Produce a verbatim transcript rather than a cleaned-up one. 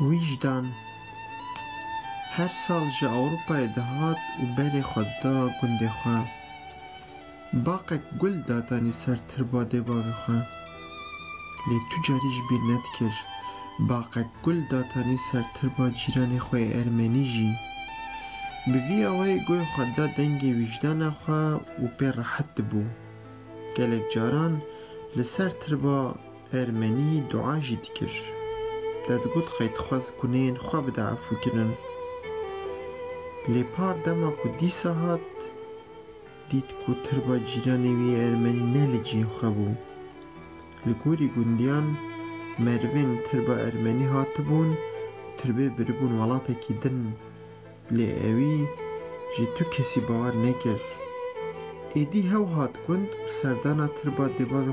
Wîjdan. Her sal ji Ewropayê dihat û berê xwe dida gundê xwe. Baqek gul datanî ser tirba dê bavê xwe. Lê tu carî ji bîr nedikir, baqek gul datanî ser tirba cîranê xwe yê ermenî jî. Bi vî awayî guhê xwe da dengê wîjdana xwe û pê rehet dibû. Gelek caran li ser tirba ermenî dua jî dikir. Te digot xey dixwest guneyên xwe bide efûkirin. Lê par dema ku dîsa hat, dît ku tirba cîranê wî yê ermenî ne li cihê xwe bû. Li gorî gundiyan, merivên li tirba ermenî hatibûn û tirbê biribûn welatekî din. Lê ewî ji tu kesî bawer nekir. Êdî hew hat gund û serdana tirba dê bavê